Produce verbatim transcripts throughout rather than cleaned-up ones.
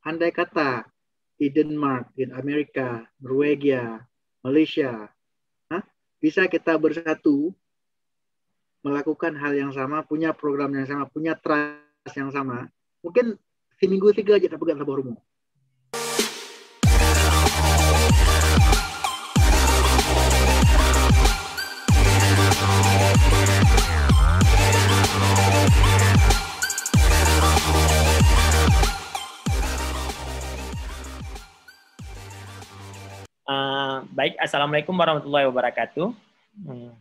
Andai kata di Denmark, di Amerika, Norwegia, Malaysia, ha, bisa kita bersatu melakukan hal yang sama, punya program yang sama, punya trust yang sama, mungkin seminggu tiga aja tak pegang saboh rumoh. Uh, baik, Assalamualaikum warahmatullahi wabarakatuh. Hmm.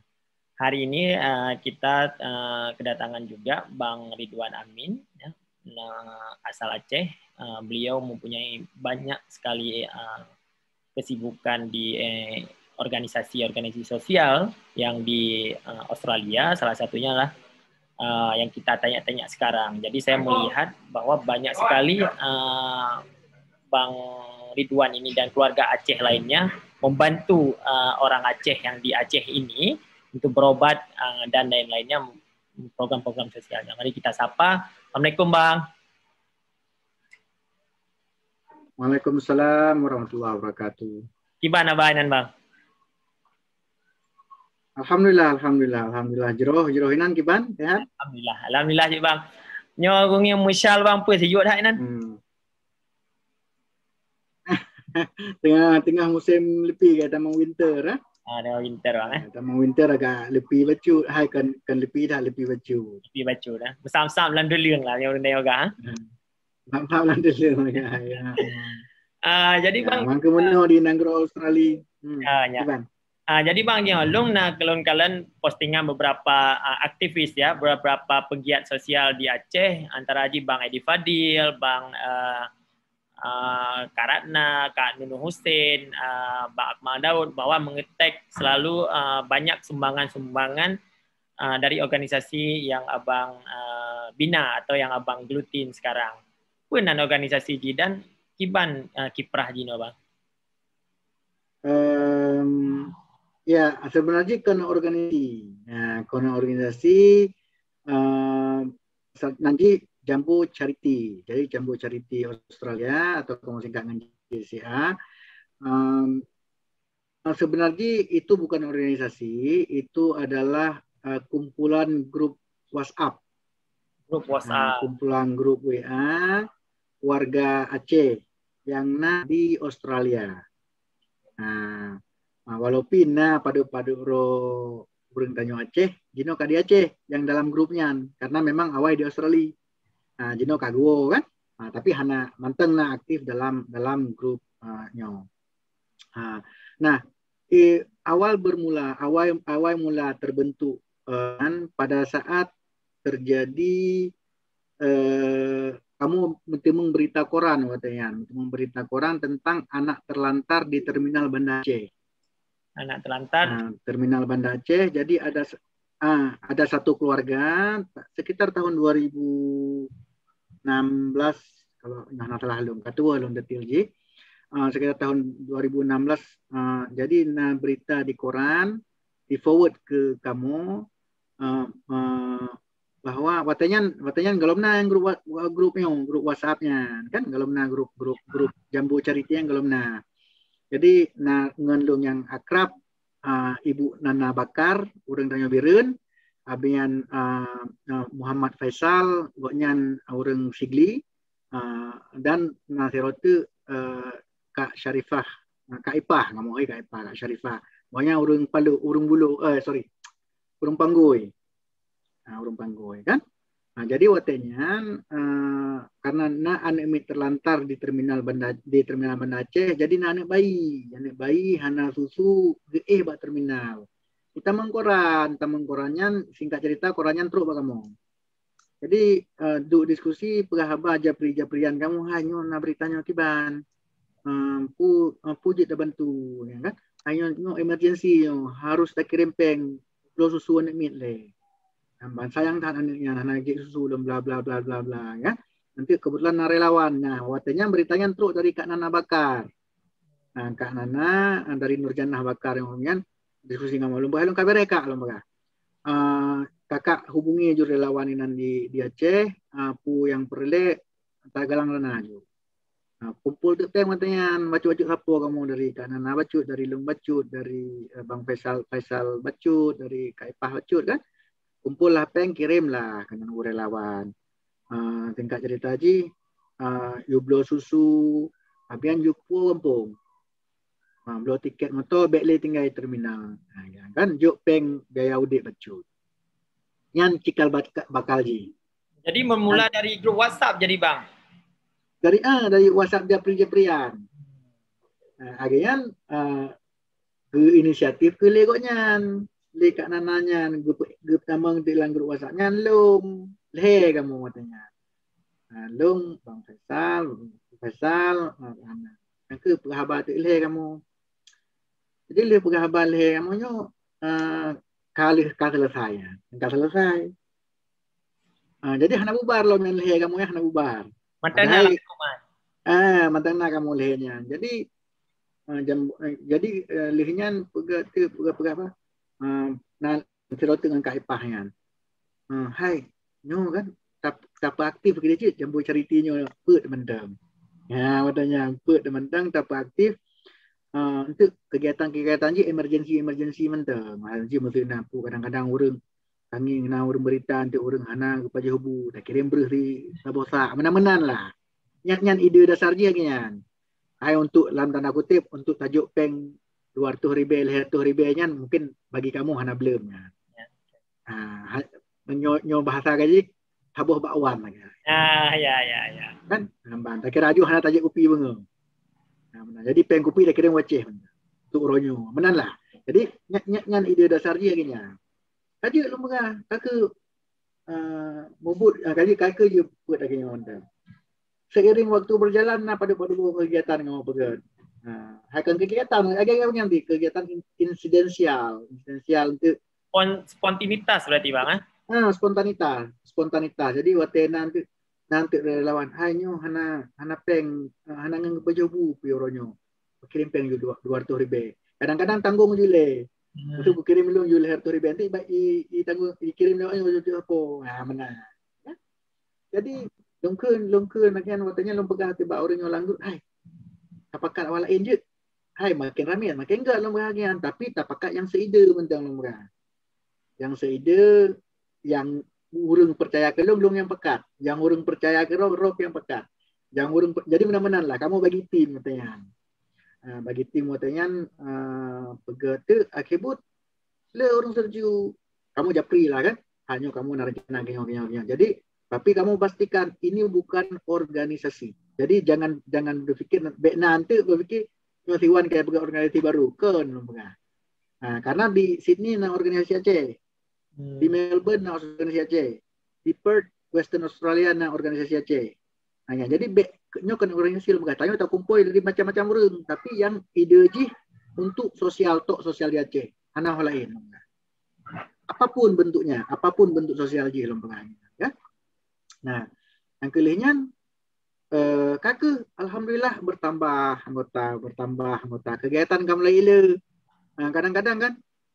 Hari ini uh, kita uh, kedatangan juga Bang Ridwan Amin, ya, nah, asal Aceh. Uh, beliau mempunyai banyak sekali uh, kesibukan di eh, organisasi-organisasi sosial yang di uh, Australia. Salah satunya lah uh, yang kita tanya-tanya sekarang. Jadi saya melihat bahwa banyak sekali uh, Bang Ridwan ini dan keluarga Aceh lainnya membantu uh, orang Aceh yang di Aceh ini untuk berobat uh, dan lain-lainnya, program-program sosialnya. Mari kita sapa. Assalamualaikum, Bang. Waalaikumsalam warahmatullahi wabarakatuh. Kiban abah inan, Bang? Alhamdulillah, alhamdulillah, alhamdulillah. Jroh, jroh inan kiban, sehat? Alhamdulillah, alhamdulillah je, Bang. Nyoe gong yang musyal, Bang, pun sejuk dah inan? Hmm. Tengah tengah musim lepi ke, tamong winter, eh? Ah, tengah winter, Bang, eh. Tamong winter agak lepi bacut, hai kan kan lepi dah, lepi bacut. Lepi bacut, eh. Besam-sam lam dulung lah yang urang yoga, eh. Besam-sam lam dulung, ya, ya. Ah, jadi ya, bang, mangke meunoe di nanggroe Australia. Hmm, ah, ya. Ah, jadi bang, yang long na kelon-kelon postingan beberapa uh, aktivis ya, beberapa pegiat sosial di Aceh, antara ji Bang Edi Fadil, Bang uh, uh, Kak Ratna, Kak Nunu Hussein, uh, Bang Akmal Daud, bahwa mengetek selalu uh, banyak sumbangan-sumbangan uh, dari organisasi yang abang uh, bina atau yang abang gelutin sekarang. Peue nan organisasi ji dan kiban uh, kiprah jinoe, Bang? Um, ya, sebenarnya kena organisasi. Nah, kena organisasi uh, nanti Jambu Charity. Jadi Jambu Charity Australia atau kamu singkat dengan J C A. Um, sebenarnya itu bukan organisasi, itu adalah uh, kumpulan grup WhatsApp. Grup WhatsApp. Uh, kumpulan grup W A warga Aceh yang na di Australia. Nah, walaupun na padub-padub ro ureuëng tanyoe Aceh, jinoe ka di Aceh yang dalam grup nyan, karena memang awai di Australia. Nah, jinoe ka guo kan, nah, tapi hana manteng na aktif dalam dalam grup uh, nyoe. Ha, nah, eh, awal bermula, awal awal mula terbentuk uh, pada saat terjadi eh, kamu meuteumong berita koran watée nyan, meuteumong berita koran tentang anak terlantar di terminal Banda Aceh. Anak terlantar. Nah, terminal Banda Aceh. Jadi ada ah, ada satu keluarga sekitar tahun dua ribu enam belas kalau nah salah lom, ka tuwo lom detail ji. Uh, sekitar tahun dua ribu enam belas uh, jadi na berita di koran, di forward ke kamu uh, uh, bahwa watée nyan watée nyan golom na yang grup grup yang grup WhatsApp nyan kan, golom na grup grup grup Jambu Charity yang golom na. Jadi na ngon lôn yang akrab uh, Ibu Nana Bakar, ureuëng tanyoe Bireuen, abian uh, uh, Muhammad Faisal, gobnyan ureuëng Sigli, uh, dan na sirote uh, Kak Syarifah, uh, Kak Ipah, ngomong oi Kak Ipah, Kak Syarifah. Gobnyan ureuëng Palu, ureuëng Bulu, eh sorry, ureuëng Panggui. Nah, ureuëng Panggui kan. Nah, jadi watée nyan uh, karena na aneuk miet terlantar di terminal Banda di terminal Banda Aceh, jadi na aneuk bayi. Aneuk bayi hana susu geuéh bak terminal. Kita mengkoran, kita mengkoran nyan singkat cerita koran nyan trok bak kamu. Jadi uh, duk diskusi peugah haba japri-japrian kamu, hai nyoe na berita nyoe kiban. Uh, pu uh, pu jeuet tabantu ya kan. Hai nyoe emergency nyoe harus takirim péng ploh susu aneuk miet lé. Ban sayang that aneuk nyan hana jik susu lom bla bla bla bla bla ya. Nanti kebetulan na relawan. Nah, watée nyan berita nyan trok dari Kak Nana Bakar. Nah, Kak Nana dari Nurjannah Bakar yang nyan diskusi ngon lom bah lom ka bereh Kak lom bah. Uh, kakak hubungi ju relawan inan di di Aceh, uh, pu yang perlek tagalang lana ju. Ha, kumpul teuk péng mantong nyan, bacut-bacut sapo kamoe dari Kak Nana bacut, dari Long bacut, dari, eh, Bang Faisal, Faisal bacut, dari Kak Ipah bacut kan. Kumpul lah péng, kirim lah keu ureueng lawan. Ha, singkat cerita jih, ha, yue bloe susu, habis nyan yue kumpul gampông. Ha, bloe tiket moto, bèk lé tinggai terminal. Ha, kan jok péng biaya udép bacut. Nyan cikal bak-, bakal jih. Jadi bermula dari grup WhatsApp jadi bang? Dari, ah, dari WhatsApp japri-japrian. Ah, akhirnya, ah, geu inisiatif keu lé gobnyan, lé Kak Nana nyan, geu, geu pertama di dalam grup WhatsApp nyan lom, lhèe kamoe watèe nyan. Ah, lom Bang Faisal, Faisal, ah, Nana. Nyang keu peugah haba teuk lhèe kamoe. Jadi lheueh peugah haba lhèe kamoe nyoe, ah, ka lheueh ka selesai, ka selesai. Ah, jadi hana bubar lom nyang lhèe kamoe nyan hana bubar. Mantong na. Ah, mantong na kamoe lhèe nyan. Jadi, ah, jam, eh, jadi, eh, lheueh nyan peugah, peugah, peugah apa? Ah, na sidroe teuk ngon Kak Ipah nyan. Ah, hai, nyoe kan, tap-, tapeuaktif keudéh cit jambu charity nyoe peuet mantong. Ya, watèe nyan peuet mantong tapeuaktif, ah, untuk kegiatan-kegiatan jih emergency-emergency mantong. Emergency maksud na peue, kadang-kadang ureueng tangieng na ureueng berita untuk ureueng hana geupajoh bu, takirém breuh di saboh sak, meunan-meunan lah. Nyan, nyan ide dasar jih lagèe nyan. Hai untuk lam tanda kutip, untuk tajok péng dua ratus ribèe, lhèe ratus ribèe nyan mungkin bagi kamoe hana bleuem nyan. Ya. Ha, ha, nyoe, nyoe bahasa ka jih, saboh bak wan lagèe. Ah, ya, ya, ya. Kan? Nambah, takira aju hana tajok kupi beungoh. Nah, meunan. Jadi péng kupi takirém u Aceh. Untuk uroe nyoe. Meunan lah. Jadi, nyan, nyan, nyan ide dasar jih lagèe nyan. Ka jeuet lôn peugah, ka keuh, ah, mubuet, ah, ka jeuet, ka keuh jeuet peuet lagèe nyoe mantong. Seiring waktu berjalan, na padub-padub kegiatan kamoe peugöt. Ha, hai kon kegiatan, lagèe nyan di kegiatan in-, insidensial, insidensial untuk spon-, spontanitas berarti, Bang, eh? Ha, spontanitas, spontanitas. Jadi watèe na untuk, na untuk relawan, hai nyoe hana, hana péng, hana ngon geupajoh bu pih uroe nyoe. Kirim péng ju dua, dua ratus ribèe. Kadang-kadang tanggong ju lé. Hmm. Untuk kirim lôn ju lhèe ratus ribèe, nanti ba-, i, i tanggong, i kirim lewat nyoe ju apa. Ha, meunan. Ya. Jadi, lôn kheun, lôn kheun lagèe nyan, watèe nyan lôn peugah teuh bak ureueng nyoe lam grup, hai, tapakat awak laén jeuet. Hai, makin ramè, makin göt lôn peugah lagèe nyan, tapi tapakat nyang seide mantong lôn peugah. Nyang seide, nyang ureueng peucaya keu lôn, lôn nyang pakat. Nyang ureueng peucaya keu droe, droe nyang pakat. Nyang ureueng pe-, jadi meunan-meunan lah, kamoe bagi tim watèe nyan. Ah, bagi tim watèe nyan, ah, peugöt teuk akhé buet, le ureueng setuju. Kamoe japri lah kan? Ha, nyoe kamoe na rencana geuh nyoe, geuh nyoe, geuh nyoe. Jadi, tapi kamoe pastikan ini bukan organisasi. Jadi jangan, jangan berpikir, bèk na teuk berpikir nyoe siwan ka peugöt organisasi baru. Kon lôn peugah. Ha, karena di Sydney na organisasi Aceh. Hmm. Di Melbourne na organisasi Aceh. Di Perth, Western Australia na organisasi Aceh. Ha, ya, jadi bèk nyoe kon organisasi lôn peugah. Tanyoe takumpôi dari macam-macam ureueng, tapi nyang ide jih untuk sosial, tok sosial di Aceh. Hana hal laén. Apapun bentuknya, apapun bentuk sosial jih lôn peugah. Ya. Nah, nyang keu lheueh nyan, eh, ka keuh, alhamdulillah, bertambah anggota, bertambah anggota. Kegiatan ka mulai ilée. Nah, kadang-kadang kan,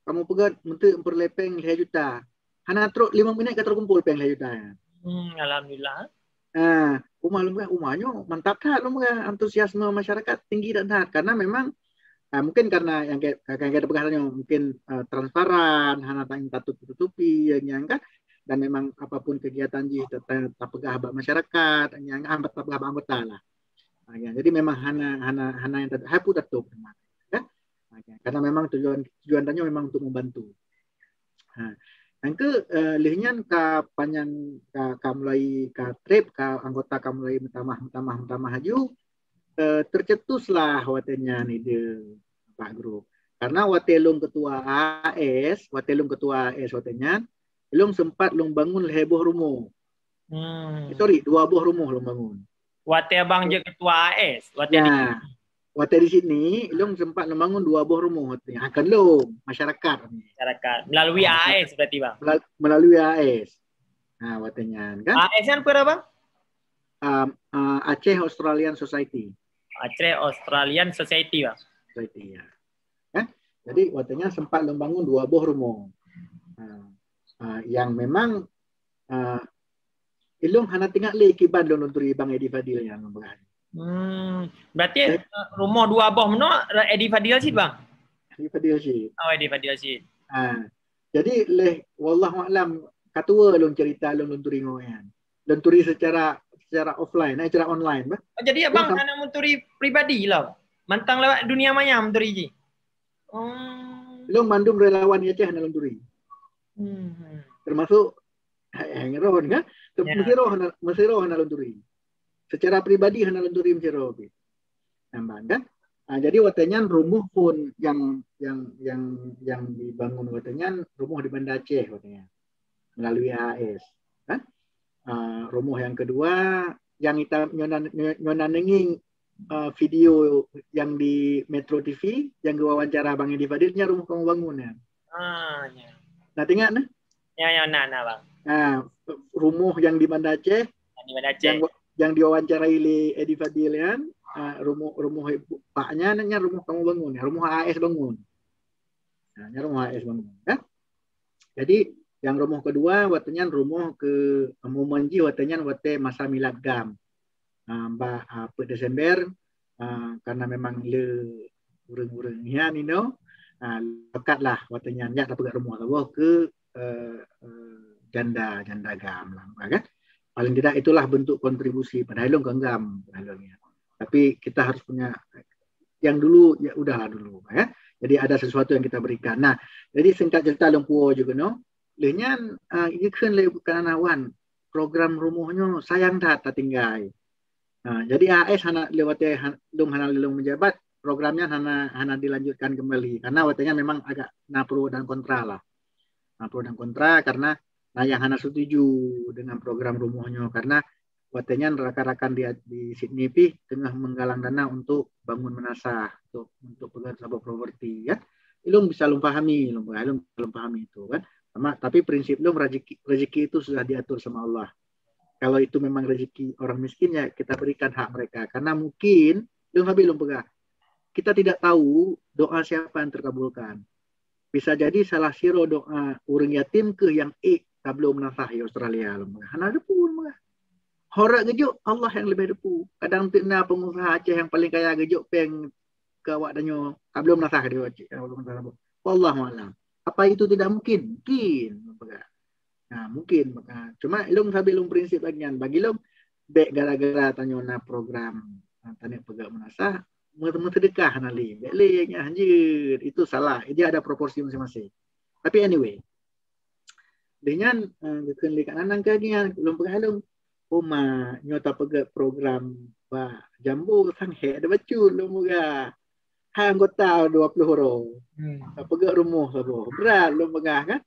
kamoe peugöt meuteuk peureulèe péng lhèe juta. Hana trôk limong minét ka teukumpul péng lhèe juta. Hmm, alhamdulillah. Ah, uma lôn peugah, uma nyoe mantap that lôn peugah, antusiasme masyarakat tinggi that, that. Karena memang, ah, mungkin karena nyang ka, ka, ka tapeugah nyoe mungkin, eh, transparan, hana ta-, tatup-tutupi, nyang kan. Dan memang apapun kegiatan jih ta-, ta-, tapeugah bak masyarakat, nyang kan tapeugah bak anggota lah. Ah, ya, jadi memang hana, hana, hana nyang ta-, hai peue tatôp. Ya. Ah, ya. Karena memang tujuan, tujuan tanyoe memang untuk membantu. Ha. Nyang keu, eh, lheueh nyan ka panyang, ka, ka mulai ka trép, ka anggota ka mulai meutamah, meutamah, meutamah laju, eh, tercetuslah watèe nyan ide bak grup. Karena watèe lôn ketua A S, watèe lôn ketua A S watèe nyan, lôn sempat lôn bangun lhèe boh rumoh. Hmm. Eh, sorry, dua boh rumoh lôn bangun. Watèe abang jeuet ketua A S, watèe di, ya, watèe di Sydney, lôn sempat lôn bangun dua boh rumoh watèe. Ha, kon lôn, masyarakat. Masyarakat. Melalui, ha, A S berarti, Bang? Melal-, melalui A S. Ha, watèe nyan, kan? A S nyan peue, Bang? Um, uh, Aceh Australian Society. Aceh Australian Society, Bang. Society, ya. Kan? Jadi, watèe nyan sempat lôn bangun dua boh rumoh. Ha. Ha, nyang memang, ha, ilôn hana teuingat lé kiban lôn, lôn turi Bang Edi Fadil nyang lôn peugah. Hmm. Berarti eh, rumah dua boh meunoe Edi Fadil cit, Bang? Edi Fadil cit. Oh, Edi Fadil cit. Ha. Jadi leh wallahu alam katua lôn cerita lôn lôn turi ngon nyan. Lôn turi secara secara offline, eh, secara online bah. Oh, jadi abang hana meuturi pribadi lah. Mantang lewat dunia maya meuturi ji. Oh. Lôn mandum relawan Aceh hana lôn turi. Hmm. Termasuk Heng Ron kan? Ya. Meusiroh hana meusiroh hana lôn turi. Secara pribadi hana lôn turi meusiroh pih. Nambah kan? Ha, jadi watée nyan rumoh pun yang yang yang yang dibangun watée nyan rumoh di Banda Aceh watée nyan melalui A A S kan? Ha, rumoh yang kedua yang kita nyonan nyonan nenging uh, video yang di Metro T V yang diwawancara Bang Edi Fadil nyan rumoh kamu bangun ya. Ah, ya. Nah, ingat nah? Ya, ya, nah, nah, Bang. Nah, rumoh yang di Banda Aceh Yang di Banda Aceh. yang yang diwawancarai oleh Edi Fadil kan, uh, rumoh rumoh paknya nyan rumoh kamu bangun ya, rumoh A A S bangun. Nah, nyan rumoh A A S bangun ya. Jadi yang rumoh kedua watée nyan rumoh ke momen jih watée nyan watée masa milad GAM. Uh, ba uh, Desember uh, karena memang le ureuëng-ureuëng nyan inoe uh, lekat lah watée nyan jak dapat rumoh saboh ke uh, uh, janda janda GAM lah kan. Paling tidak itulah bentuk kontribusi padahal lôn kan GAM padahal lôn ya. Tapi kita harus punya yang dulu ya udahlah dulu ya. Jadi ada sesuatu yang kita berikan. Nah, jadi singkat cerita lôn puo juga no. Leh nyan uh, ikheun lé bukan anak wan program rumoh nyoe sayang that tatinggai. Uh, jadi A S hana lewat lung hana lung menjabat program nyan hana hana dilanjutkan kembali karena watée nyan memang agak na pro dan kontra lah. Na pro dan kontra karena na yang hana setuju dengan program rumoh nyoe karena watée nyan rakan-rakan di, di Sydney pih tengah menggalang dana untuk bangun menasah untuk untuk pegang saboh properti ya. Ilung bisa lung pahami, ilung ilung bisa lung pahami itu kan. Sama tapi prinsip ilung rezeki rezeki itu sudah diatur sama Allah. Kalau itu memang rezeki orang miskin ya kita berikan hak mereka karena mungkin ilung habis ilung pegang. Kita tidak tahu doa siapa yang terkabulkan. Bisa jadi salah siro doa ureuëng yatim ke yang ek tablo menasah di Australia ilung pegang. Hana depu ilung pegang. Horak gejok Allah yang lebih depu. Kadang teu na pengusaha Aceh yang paling kaya gejok peng ke awak tanyoe ka belum nasah dia wajib. Wallahu a'lam. Apa itu tidak mungkin? Mungkin. Nah, mungkin. Cuma ilung sabi ilung prinsip lagi kan. Bagi ilung bek gara-gara tanyoe na program tanyoe peugah menasah, meusedekah na li. Bek le nya hanjeuet. Itu salah. Dia ada proporsi masing-masing. Tapi anyway, Dengan uh, geukheun lé Kak Nanang ke nyan lôn peugah lôn. Uma nyoe tapeugah program ba jambu sang hek ada bacut lôn peugah. Hai anggota dua puluh orang. Hmm. Tapeugah rumoh saboh. Berat lôn peugah kan.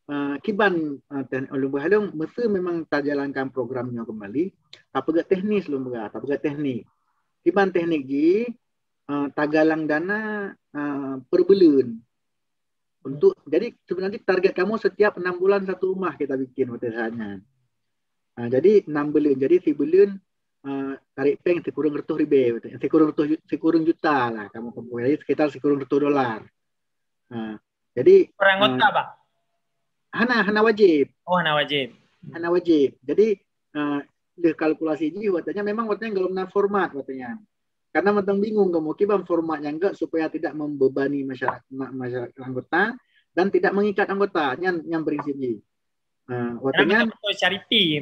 Uh, kiban uh, lôn peugah lôn mesti memang tajalankan program nyoe kembali. Tapeugah teknis lôn peugah, tapeugah teknik. Kiban teknik ji uh, tagalang dana uh, per buleuen. Untuk jadi sebenarnya target kamu setiap enam bulan satu rumah kita bikin waktu saatnya. Nah, jadi enam bulan, jadi si bulan uh, tarik peng sikurung retuh ribe, sikurung retuh sikurung juta lah kamu kumpul. Jadi sekitar sikurung retuh dolar. Nah, jadi orang kota uh, bah. Hana hana wajib. Oh hana wajib. Hana wajib. Jadi uh, kalkulasi ji waktunya memang waktunya belum na format waktunya. Karena mantong bingung kamu kiban format yang enggak supaya tidak membebani masyarakat masyarakat anggota dan tidak mengikat anggota. Nyan yang prinsip ji. Nah, waktunya charity.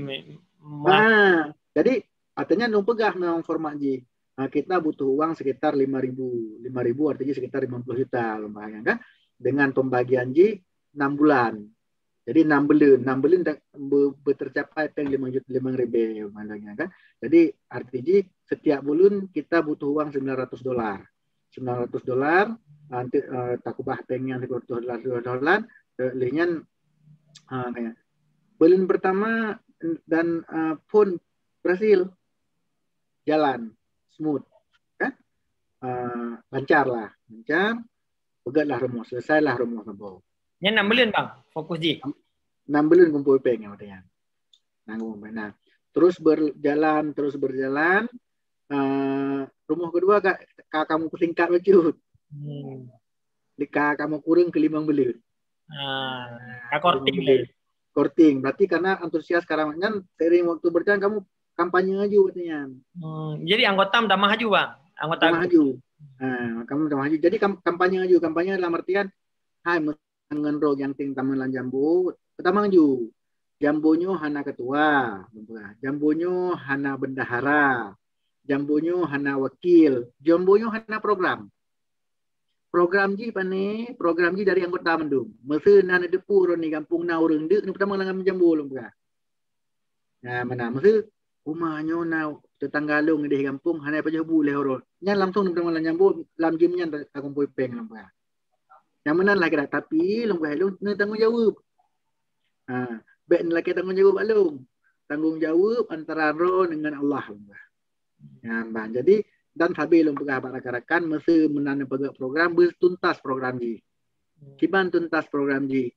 Nah, jadi artinya nung peugah memang format ji. Nah, kita butuh uang sekitar lima ribu, lima ribu artinya sekitar lima puluh juta kan. Dengan pembagian ji enam bulan. Jadi enam bulan, enam bulan tercapai peng lima juta lima ribu kan. Jadi artinya setiap bulan kita butuh uang sembilan ratus dolar. Sembilan ratus dolar nanti uh, takubah peng yang seratus dolar dolar uh, lehnya uh, bulan pertama dan uh, pun berhasil jalan smooth kan uh, lancar lah lancar pegatlah rumoh selesailah rumoh saboh. Nyan enam bulan bang fokus ji. Enam bulan kumpul peng yang tanya. Nanggung nah. Terus berjalan terus berjalan uh, rumoh kedua ka, ka kamu persingkat bacut. Hmm. Di ka kamu kurang ke lima bulan. Ah, ka korting deh. Korting. Berarti karena antusias sekarang kan seiring waktu berjalan kamu kampanye aju katanya. Hmm, jadi anggota meutamah aju, Bang? Anggota meutamah aju. Ha, kamu meutamah aju. Jadi kam, kampanye aju. Kampanye dalam artian, hai, ngon droe nyang teuntang lam jambo, peutamang ju. Jambo nyoe hana ketua, jambo nyoe hana bendahara, jambo nyoe hana wakil, jambo nyoe hana program. Program jih pane, program jih dari anggota mandum. Meuseu na neudeupu droe di gampông na ureuëng deuk, neupeutamang lam jambo lôn peugah. Nah, mana meuseu uma nyoe na tetangga lôn di gampông hana pajoh bu lé uroe. Nyan langsung neupeutamang lam jambo, lam jeuem nyan takumpôi péng lôn peugah. Nyang meunan lah kira, tapi lôn peugah lôn tanggung jaweueb. Ha, bék neulakée tanggung jaweueb bak lôn. Tanggung jaweueb antara droe dengan Allah lôn peugah. Nyan ban. Jadi dan sabe lôn peugah bak rakan-rakan, meuseu meunan neupeugah program, beutuntas program jih. Kiban tuntas program jih.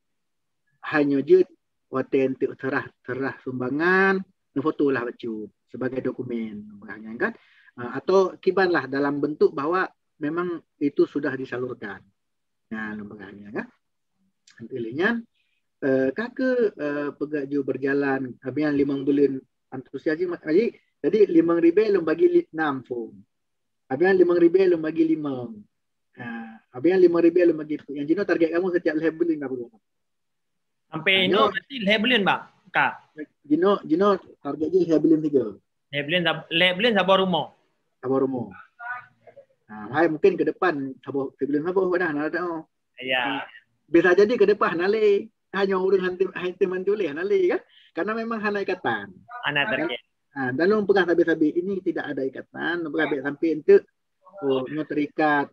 Hai nyoe jeuet watée enteuk serah, serah sumbangan, neufoto lah bacut sebagai dokumen, lôn peugah nyan kan. Ah, atau kiban lah dalam bentuk bahwa memang itu sudah disalurkan. Nah, lôn peugah nyan kan. Nanti lé nyan, eh, ka ke, eh, peugah ju berjalan, habis nyan limong buleuen antusias jih, jadi, jadi limong ribée lôn bagi li-, enam form. Habis nyan limong ribée lôn bagi limong. Ha, habis nyan limong ribée lôn bagi, nyang jinoe target kamu setiap lhée buleuen ka peugah. Sampai Ha, inoe nyoe. Berarti lhée buleuen, Bang? Ka. Jinoe, jinoe target jih lhée buleuen sigoe. Lhée buleuen sab-, lhée buleuen saboh rumoh. Saboh rumoh. Ha, hai mungkin ke depan saboh, sibuleuen saboh dah na tahu. Ya. Bisa jadi ke depan hana lé. Hanya ureuëng hantu, hantu mantu lé hana lé kan? Karena memang hana ikatan. Hana target. Ha, dan lôn peugah sabe-sabe ini tidak ada ikatan, lôn peugah bék sampai enteuk, oh, nyoe terikat.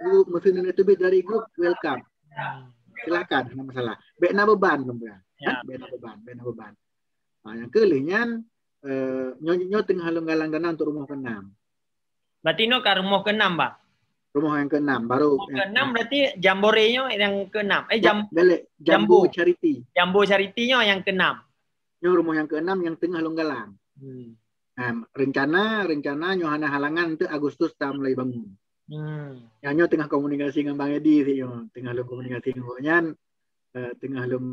Lu meuseu neuteubiet dari grup, welcome. Hmm. Silakan, hana masalah. Bék na beban lôn peugah. Ya. Kan? Bék na beban, bék na beban. Ha, nyang keu lheueh nyan, eh, nyoe, nyoe teungoh lôn galang dana untuk rumoh keenam. Berarti nyoe ka rumoh keenam, Bang? Rumoh nyang keenam, baru Rumoh nyang keenam berarti jambore nyoe nyang keenam. Eh, Ja-, jam-, balik, Jambo Jambo. Charity. Jambo Charity nyoe nyang keenam. Nyoe rumoh nyang keenam nyang teungoh lôn galang. Hmm. Nah, rencana, rencana nyoe hana halangan untuk Agustus ta mulai bangun. Hmm. Nyang nyoe teungoh komunikasi ngon Bang Edi sih nyoe, teungoh lôn komunikasi ngon gobnyan, eh, teungoh lôn,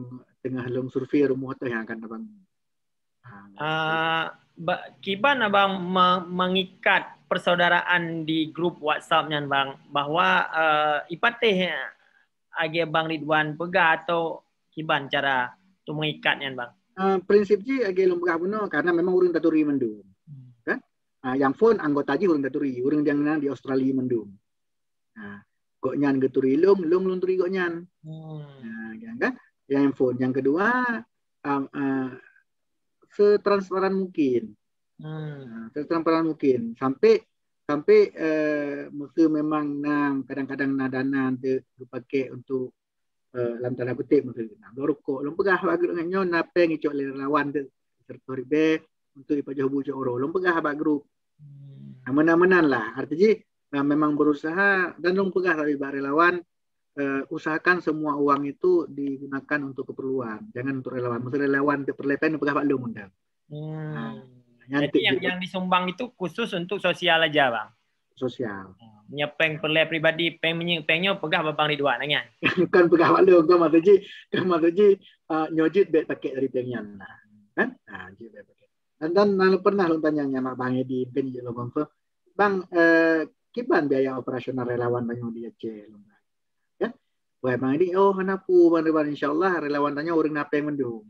teungoh lôn survei rumoh tu nyang akan tabangun. Ah, ba-, kiban abang me-, mengikat persaudaraan di grup WhatsApp nyan, Bang, bahwa, eh, ipatéh lagée Bang Ridwan peugah atau kiban cara tu mengikat nyan, Bang? Ah, prinsip jih lagée lôn peugah bunoe, karena memang ureuëng taturi mandum. Hmm. Kan? Ah, nyang phone anggota jih ureuëng taturi, ureuëng nyang na di Australia mandum. Nah, gobnyan geuturi lôn, lôn, lôn turi gobnyan. Hmm. Nah, kan, kan? Nyang phone. Nyang kedua, um, uh, setransparan mungkin. Hmm. Nah, setransparan mungkin. Sampai, sampai, eh, meuseu memang na, kadang-kadang na dana untuk dipakai untuk, eh, lam tanda kutip, meuseu na bloe rukok. Lôn peugah bak grup nyoe, na péng icok lé relawan tu, seratus ribée untuk ipajoh bu cok uroe. Lôn peugah bak grup. Hmm. Nah, meunan-meunan lah. Arti jih, nah, memang berusaha dan lôn peugah tadi bak relawan, eh, usahakan semua uang itu digunakan untuk keperluan, jangan untuk relawan. Meuseu relawan untuk perlepen peugah bak lôn undang. Hmm. Nah, nyan Jadi tu yang, gitu. Yang disumbang itu khusus untuk sosial aja, Bang? Sosial. Hmm. Nya péng perlé pribadi, péng minyeuk, péng nyoe peugah bak Bang Ridwan, nyan? Bukan peugah bak lôn, kan maksud jih, kan maksud jih, ah, nyoe jeuet bék pakai dari péng nyan lah. Kan? Ah, jeuet bék pakai. Dan, dan lalu pernah lôn tanya nyan bak Bang Edi, mungkin jeuet lôn confirm. Bang, eh, kiban biaya operasional relawan tanyoe di Aceh? Kan? Wah, Bang Edi, oh, hana peue, Bang Ridwan, insya Allah relawan tanyoe ureuëng na péng mandum.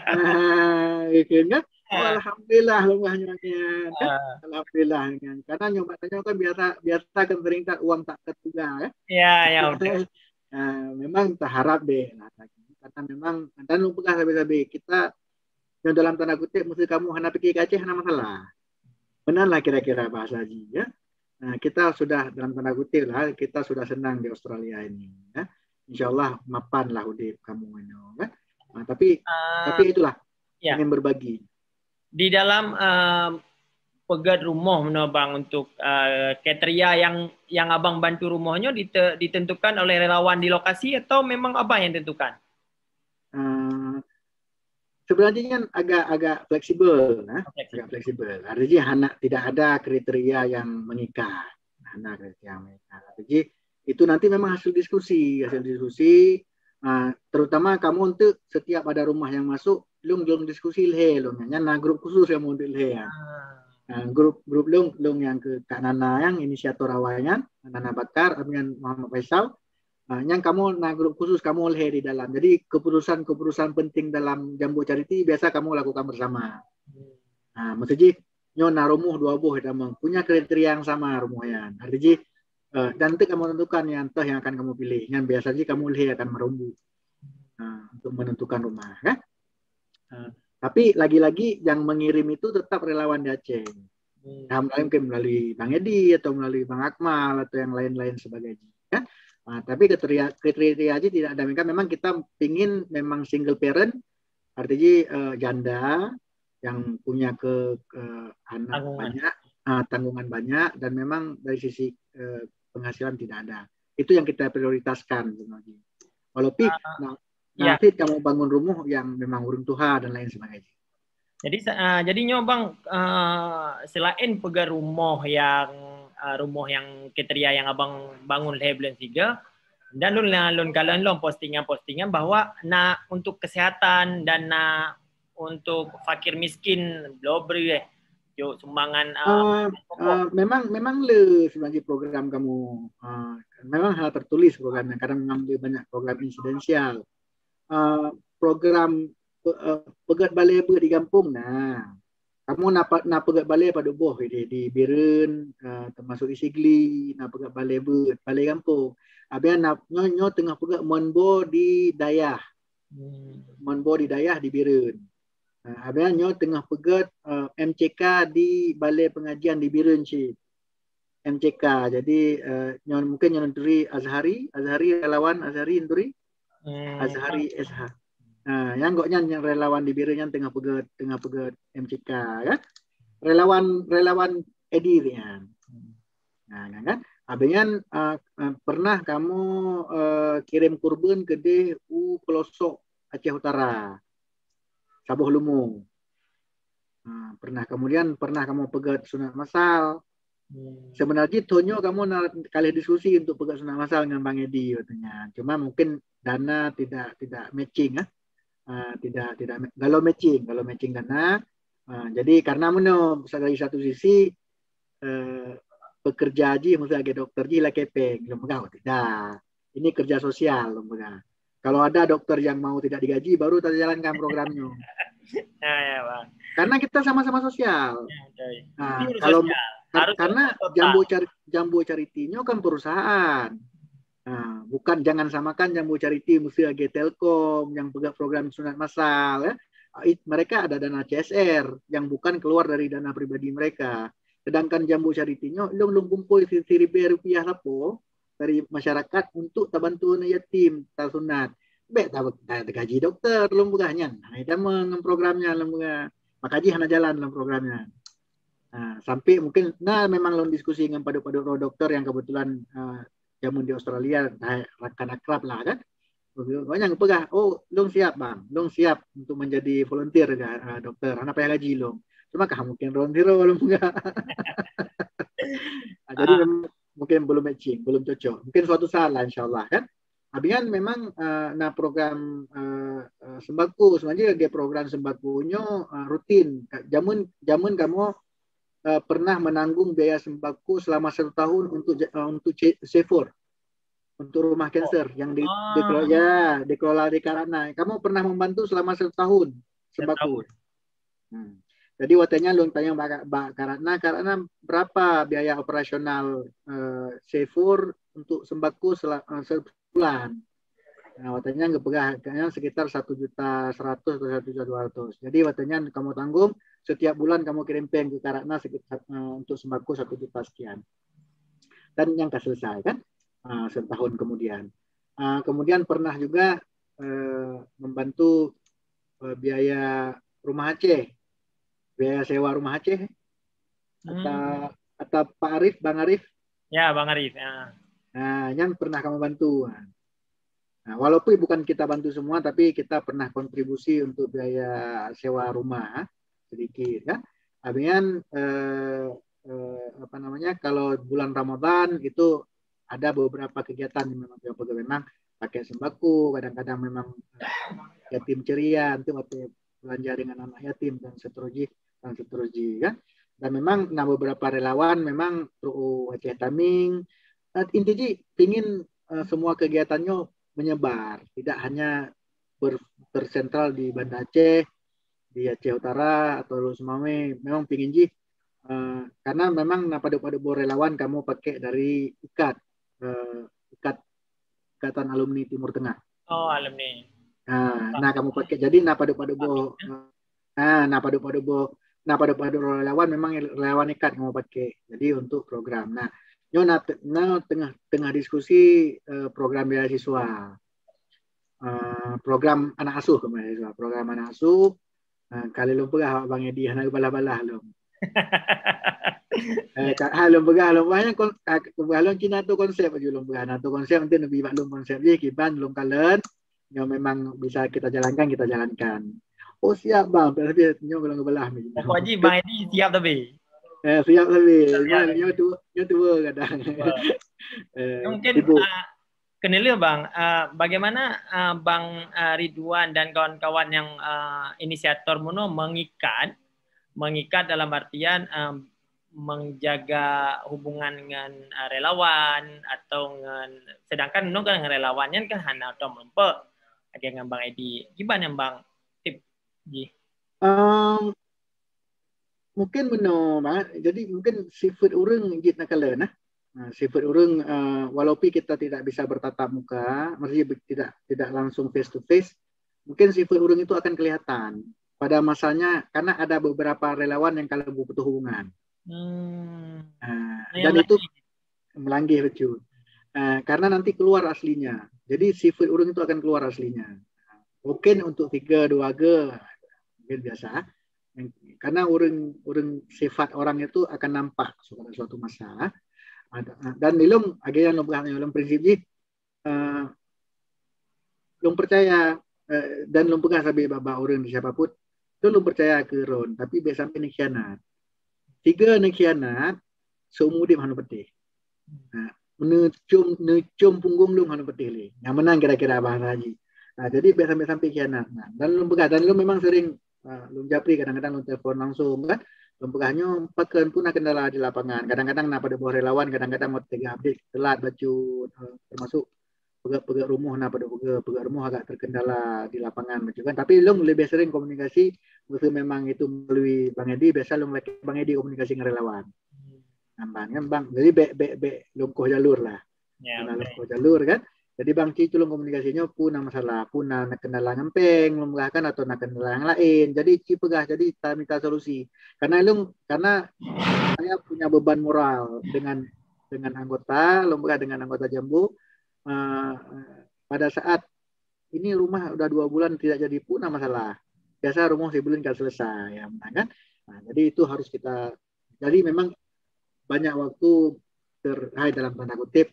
Ah, gitu kan? Oh, Ah. Alhamdulillah, lôn rasa nyoe kan. Ah. Alhamdulillah kan. Karena nyoe bak tanyoe kan biasa, biasa kan sering tak uang tak terduga, kan? Ya, ya, betul. Ah, memang taharap deh lah. Karena memang, dan lôn peugah sabe-sabe, kita yang dalam tanda kutip, meuseu kamu hana pike keu Aceh, hana masalah. Meunan lah kira-kira bahasa jih, ya. Nah, kita sudah dalam tanda kutip lah, kita sudah senang di Australia ini, ya. Insya Allah mapan lah udip kamu inoe, kan. Nah, tapi, Ah, tapi itulah, ya. Ingin berbagi. Di dalam, eh, peugét rumoh meunoe, Bang, untuk, eh, kriteria yang, yang abang bantu rumoh nyoe dite-, ditentukan oleh relawan di lokasi atau memang abang yang tentukan? Eh, sebenarnya kan agak, agak fleksibel, eh. Fleksibel. Agak fleksibel. Artinya hana, tidak ada kriteria yang mengikat. Hana kriteria yang mengikat. Artinya itu nanti memang hasil diskusi, hasil diskusi, Ah, terutama kamoe untuk setiap ada rumah yang masuk, lôn, lôn diskusi lhèe lôn. Nyan na grup khusus kamoe untuk lhèe nyan. Ah, grup, grup lôn, lôn nyang keu Kak Nana nyang inisiator awai nyan, Nana Bakar, abang nyan Muhammad Faisal. Ah, nyan kamoe na grup khusus kamoe lhèe di dalam. Jadi keputusan-keputusan penting dalam Jambo Charity biasa kamoe lakukan bersama. Ah, maksud jih nyoe na rumoh dua boh tamong, punya kriteria yang sama rumoh nyan. Arti jih, eh, dan tu kamoe tentukan yang toh yang akan kamoe pilih. Nyan biasa jih kamoe lhèe akan meromboh. Ah, untuk menentukan rumah, kan? Ah, tapi lagi-lagi yang mengirim itu tetap relawan di Aceh. Hmm. Dalam lain mungkin melalui Bang Edi atau melalui Bang Akmal atau yang lain-lain sebagainya, ya. Ah, tapi kriteria, kriteria aja tidak ada. Memang, memang kita pingin memang single parent, artinya, eh, janda yang punya ke, ke anak Tanggungan. banyak, ah, tanggungan banyak, dan memang dari sisi, eh, penghasilan tidak ada. Itu yang kita prioritaskan sebenarnya. Walaupun Ah, nah, ya. nanti kamu bangun rumah yang memang ureueng tuha dan lain sebagainya. Jadi sa- ah, jadi nyoe bang, ah, selain peugah rumoh yang, ah, rumoh yang kriteria yang abang bangun lhèe buleuen siga, dan lôn lôn kalon lom postingan-postingan bahwa na untuk kesehatan dan na untuk fakir miskin bloe bri eh. Jok sumbangan ah, Ah, pokok. ah, memang, memang le sebagai program kamu, ah, memang hal tertulis programnya. Kadang mengambil banyak program insidensial. Ah, program pe- ah, peugöt balè beuet di gampông na. Kamu na, pa- na peugöt balè padub boh di, di Bireuen, ah, termasuk di Sigli, na peugöt balè beuet, balè gampông. Abang na nyoe, nyoe teungoh peugöt mon bo di dayah. Hmm. Mon bo di dayah di Bireuen. Ah, abang nyoe teungoh peugöt, ah, M C K di balè pengajian di Bireuen cit. M C K. Jadi, eh, nyoe mungkin nyoe neuturi Azhari, Azhari relawan Azhari neuturi. Hmm. Azhari S H. Nah, nyang gobnyan nyang relawan di Bireuen nyan teungoh peugöt, teungoh peugöt M C K kan. Relawan, relawan Edi nyan. Hmm. Nah, kan, kan? Abang nyan, eh, eh, pernah kamu, eh, kirim kurban keudeh u pelosok Aceh Utara. Saboh Lumu. Ha, pernah. Kemudian pernah kamu peugöt sunat masal. Hmm. Sebenarnya thon nyoe kamu na kaleh diskusi untuk peugöt sunat masal ngon Bang Edi katanya. Cuma mungkin dana tidak, tidak matching ah. Ah, tidak, tidak ma- kalau matching, kalau matching dana. Ah, jadi karena meunoe dari satu sisi eh, pekerja jih, maksudnya lagèe doktor jih lakèe pèng, lôn peugah tidak. Ini kerja sosial, lôn peugah. Kalau ada dokter yang mau tidak digaji, baru kita jalankan program nyoe. Ya, ya, Bang. Karena kita sama-sama sosial. Ya, betul. Nah, Ini urus kalau sosial. kar- Harus karena total. Jambo Char- Jambo Charity nyoe kan perusahaan. Nah, bukan, jangan samakan Jambo Charity mesti lagèe Telkom yang peugah program sunat masal ya. It- Mereka ada dana C S R yang bukan keluar dari dana pribadi mereka. Sedangkan Jambo Charity nyoe lôn, lôn kumpul si- siribèe rupiah lapo dari masyarakat untuk tabantu aneuk yatim, tasunat. Bèk ta- ta- tagaji doktor lôn peugah nyan. Hana tamong ngon program nyan lôn peugah. Maka jih hana jalan lôn program nyan. Ha, sampai mungkin na memang lôn diskusi ngon padub-padub droe doktor yang kebetulan, ha, jameun di Australia, hai, rakan akrab lah kan. Banyak peugah, "Oh, lôn siap bang, lôn siap untuk menjadi volunteer kan, ah, doktor. Hana payah gaji lôn." Cuma kah mungkin round zero lôn peugah. Ah, jadi Ah. memang mungkin belum matching, belum cocok. Mungkin suatu saat lah insyaallah kan. Abang nyan memang, ah, na program, ah, ah, sembako, sebenarnya lagèe program sembako nyoe, ah, rutin. Ka- Jameun, jameun kamoe, ah, pernah menanggung biaya sembako selama satu tahun untuk ja- ah, untuk C- C four. Untuk rumah kanser yang di, Oh. dikelola, ya, dikelola di Kak Ratna. Kamu pernah membantu selama satu tahun sembako. Satu tahun. Hmm. Jadi watèe nyan lôn tanyong bak, bak Kak Ratna, Kak Ratna, berapa biaya operasional, eh, C four untuk sembako sela- eh, sebulan? Nah, watèe nyan geupeugah, kayaknya sekitar satu juta seratus atau satu juta dua ratus. Jadi watèe nyan kamu tanggung, setiap bulan kamu kirim pèng ke Kak Ratna sekitar, eh, untuk sembako satu juta sekian. Dan nyang ka selesai kan, ah, setahun kemudian. Ah, kemudian pernah juga, eh, membantu, eh, biaya rumah Aceh, biaya sewa rumah Aceh. Atau, Hmm. atau Pak Arif, Bang Arif? Ya, Bang Arif. Ya. Nah, nyan pernah kamu bantu. Nah, walaupun bukan kita bantu semua, tapi kita pernah kontribusi untuk biaya sewa rumah, sedikit, ya. Abang nyan, eh, eh, apa namanya, kalau bulan Ramadan itu ada beberapa kegiatan yang memang, memang paket sembako, kadang-kadang memang, eh, yatim ceria, nanti waktu belanja dengan anak yatim dan seterusnya, dan seterusnya, kan. Dan memang na beberapa relawan memang trok u Aceh Tameng. Eh, inti jih pingin, eh, semua kegiatannya menyebar, tidak hanya ber-, tersentral di Banda Aceh, di Aceh Utara atau Lhokseumawe. Memang pingin jih, eh, karena memang na padub-padub boh relawan kamoe pakai dari ikat, eh, ikat, Ikatan Alumni Timur Tengah. Oh, alumni. Ha, na kamoe pakai. Jadi na padub-padub boh, eh, ha, na padub-padub boh, na padub-padub relawan, memang relawan ikat kamoe pakai. Jadi untuk program. Nah, nyoe na, na tengah, tengah diskusi, eh, program beasiswa. Eh, program anak asuh ke beasiswa, program anak asuh. Eh, ka lheueh lôn peugah bak Bang Edi, hana geubalah-balah lôn. Eh, ka, ha, lôn peugah, lôn peugah nyan kon-, ka, peugah lôn cit na tu konsep aju lôn peugah. Na tu konsep, nanti neubi bak lôn konsep jih, kiban lôn kalon. Nyoe memang bisa kita jalankan, kita jalankan. Oh, siap, Bang. Tapi nyoe belum geubalah ni. Pokok jih Bang Edi siap tapi. Eh, siap tapi. Siap, siap. Nyoe, nyoe tu, nyoe tu kadang. Wah. Eh, mungkin, sibuk. Ah, keuneulheueh, Bang, ah, bagaimana, ah, Bang, ah, Ridwan dan kawan-kawan yang, ah, inisiator meunoe mengikat, mengikat dalam artian, ah, menjaga hubungan ngon, ah, relawan atau ngon, sedangkan nyoe kan ngon relawan nyan kan hana tom lumpek lagèe ngon Bang Edi. Kiban nyang Bang tip jih? Um, mungkin meunoe, Mak. Jadi mungkin sifat ureueng jeuet na kalon, nah. Nah, sifat ureueng, eh, walaupun kita tidak bisa bertatap muka, maksudnya be-, tidak, tidak langsung face to face, mungkin sifat ureueng itu akan kelihatan pada masanya, karena ada beberapa relawan yang kalau butuh hubungan. Hmm. Nah, dan itu melanggih betul. Eh, karena nanti keluar aslinya. Jadi sifat ureueng itu akan keluar aslinya. Mungkin untuk tiga dua ge, mungkin biasa. Karena ureueng, ureueng, sifat orang itu akan nampak pada suatu masa. Ada, dan ilong, akhirnya ilong pegang, ilong prinsip jih, eh, lôn percaya, eh, dan lôn peugah sabe bak, bak ureueng di siapa pun, tu lôn percaya keu droen, tapi bèk sampai neukhianat. Tiga neukhianat, seumur udép hana peuteh. Nah, neucom, neucom punggong lôn hana peuteh lé. Nyang meunan kira-kira bahasa jih. Nah, jadi bèk sampai-sampai khianat. Nah, dan lôn peugah, dan lôn memang sering, ah, lôn japri kadang-kadang lôn telepon langsung kan. Lôn peugah nyoe pakon pun na kendala di lapangan. Kadang-kadang na padub boh relawan, kadang-kadang watèe update telat bacut, eh, termasuk peugöt-peugöt rumoh na padub peugöt, peugöt rumoh agak terkendala di lapangan macam kan. Tapi lôn lebih sering komunikasi, meuseu memang itu melalui Bang Edi, biasa lôn lakèe Bang Edi komunikasi ngon relawan. Nambah kan, Bang. Jadi bèk, bèk, bèk lôn koh jalur lah. Ya, karena lôn koh jalur kan. Jadi Bang, ci tulông komunikasi nyoe pun na masalah, pun na, na kendala ngon péng, lôn peugah kan, atau na kendala nyang laén. Jadi ci peugah, jadi ta minta solusi. Karena lôn, karena saya punya beban moral dengan, dengan anggota, lôn peugah dengan anggota Jambu, eh, pada saat ini rumah udah dua bulan tidak jadi pun na masalah. Biasa rumoh sibuleuen ka selesai, ya, kan? Nah, jadi itu harus kita, jadi memang banyak waktu ter-, hai dalam tanda kutip,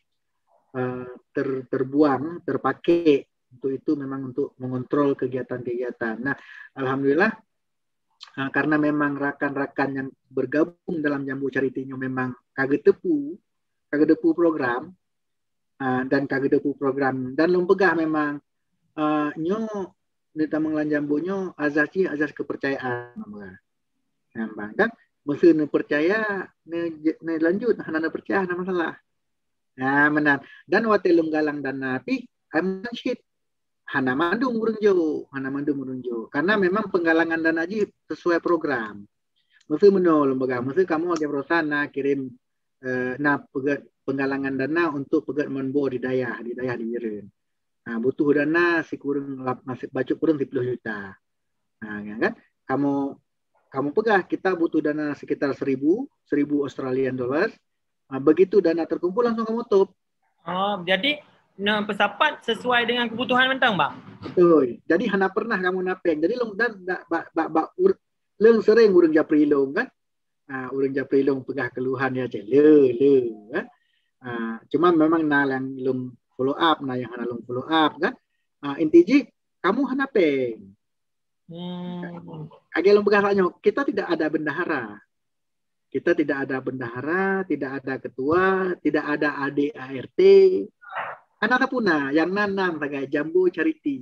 eh, ter-, terbuang, terpakai untuk itu memang untuk mengontrol kegiatan-kegiatan. Nah, alhamdulillah, eh, karena memang rakan-rakan yang bergabung dalam Jambu Charity nyoe memang ka geuteupeue, ka geuteupeue program, ah, dan ka geuteupeue program. Dan lôn peugah memang, ah, nyoe neutamong lam Jambu nyoe azas jih azas kepercayaan. Nah, Bang, kan? Meuseu neupeucaya, ne-, neulanjut, hana neupeucaya, hana masalah. Nah, meunan. Dan watèe lôn galang dana pih, ai meunan cit. Hana mandum ureueng jok, hana mandum ureueng jok. Karena memang penggalangan dana jih sesuai program. Meuseu meunoe lôn peugah, meuseu kamoe lagèe perusahaan na kirim, eh, na peugöt penggalangan dana untuk peugöt mon boh di dayah, di dayah di Bireuen. Nah, butuh dana sikureueng lap-, masih bacut kureueng siploh juta. Nah, ya kan? Kamoe, kamoe peugah kita butuh dana sekitar seribu, seribu Australian dollars. Nah, begitu dana terkumpul langsung kamoe top. Oh, jadi neupeusapat sesuai dengan kebutuhan mantong, Bang? Betul. Jadi hana pernah kamoe na péng. Jadi lôn dan, dan bak, bak, bak ur-, lôn sering ureueng japri lôn kan. Ah, ureueng japri lôn peugah keluhan ya cek le, le, kan. Ah, cuma memang na yang lôn follow up, na yang hana lôn follow up kan. Ah, inti jih kamoe hana péng. Hmm. Lagèe lôn peugah nyoe, kita tidak ada bendahara. Kita tidak ada bendahara, tidak ada ketua, tidak ada adik A R T. Hana sapeue na, nyang na nam sagai Jambo Charity.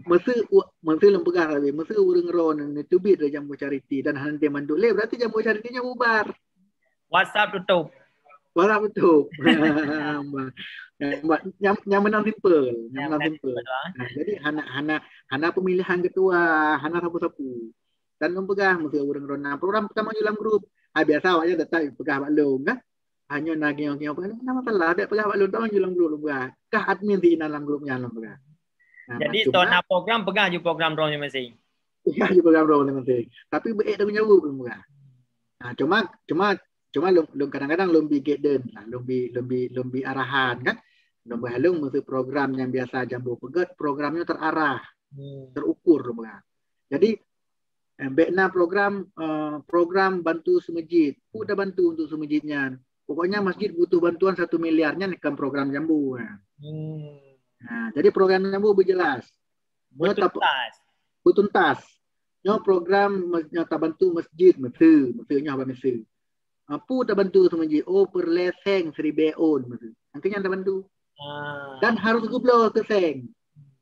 Meuseu u-, meuseu lôn peugah sabe, meuseu ureuëng droe neuteubiet dari Jambo Charity dan hana teumandu lé, berarti Jambo Charity nyan bubar. WhatsApp tutup. WhatsApp tutup. Nyang, nyang, nyang menang simple, nyang menang simple. Nah, jadi hana hana hana pemilihan ketua, hana sapu-sapu. Dan lôn peugah meuseu ureuëng droe na program pertama dalam grup. Ah, biasa awaknya tetap peugah bak lôn kan. Hanya na giong-giong peugah, "Nama salah dak peugah bak lôn, tolong dalam grup lôn peugah." Kah admin di dalam grup nyan lôn peugah. Nah, jadi tona program peugah ju program droe masing. Peugah ju program droe masing. Tapi beu tanggung jawab lôn peugah. Nah, cuma cuma cuma lôn, lôn kadang-kadang lôn bi guidance lah, lôn bi lôn bi lôn bi arahan kan. Lôn beuhalong meuseu program yang biasa Jambo peugét, programnya terarah, hmm. terukur lôn peugah. Jadi eh, bek na program uh, program bantu seumeujiet. Peue tabantu untuk seumeujiet nyan? Pokoknya masjid butuh bantuan satu miliar nyan kan program Jambo. Hmm. Nah, jadi program Jambo beujelas. Betuntas. Betuntas. Nyoe program nyoe tabantu masjid meuseu, meuseu nyoe haba meuseu. Peue tabantu seumeujiet? Oh, peureulée seng siribée ôn meuseu. Angkeunya tabantu. Ah. Dan harus geubloe keu seng.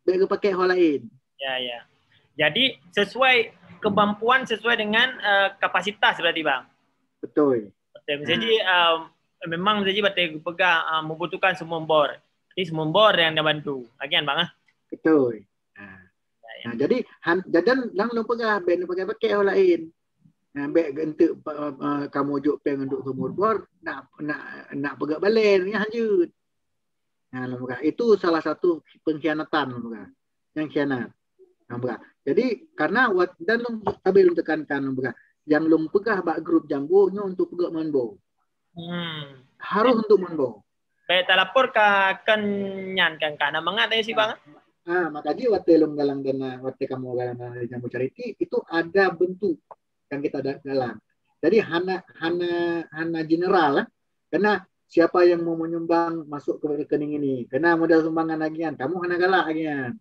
Bek geupakai ho lain. Ya, ya. Jadi sesuai kemampuan, sesuai dengan uh, kapasitas berarti bang. Betul. Betul. Jadi um, memang jadi batai peugah uh, membutuhkan semua bor. Jadi semua bor yang dibantu. Agian bang ah. Betul. Nah, jadi han, jadan lang lôn peugah bek lôn pakai-pakai ho lain. Nah, bek geunteu uh, uh, kamu juk peng untuk sumur bor nak nak nak peugah balen ni hanjut. Nah, lôn peugah itu salah satu pengkhianatan lôn peugah. Yang khianat. Lôn peugah. Jadi karena wat, dan lôn tabe lôn tekankan lôn peugah. Yang lôn peugah bak grup Jambo nyoe untuk peugah mon bo. Hmm. Harus untuk mon bo. Baik, talapor ka kan nyan kan ka na mangat dari si bang. Ah, makanya waktu lôn galang dana, waktu kamu galang dana dari Jambo Charity itu ada bentuk yang kita galang. Jadi hana hana hana general lah. Karena siapa yang mau menyumbang masuk ke rekening ini. Karena modal sumbangan agian, kamu hana galak agian.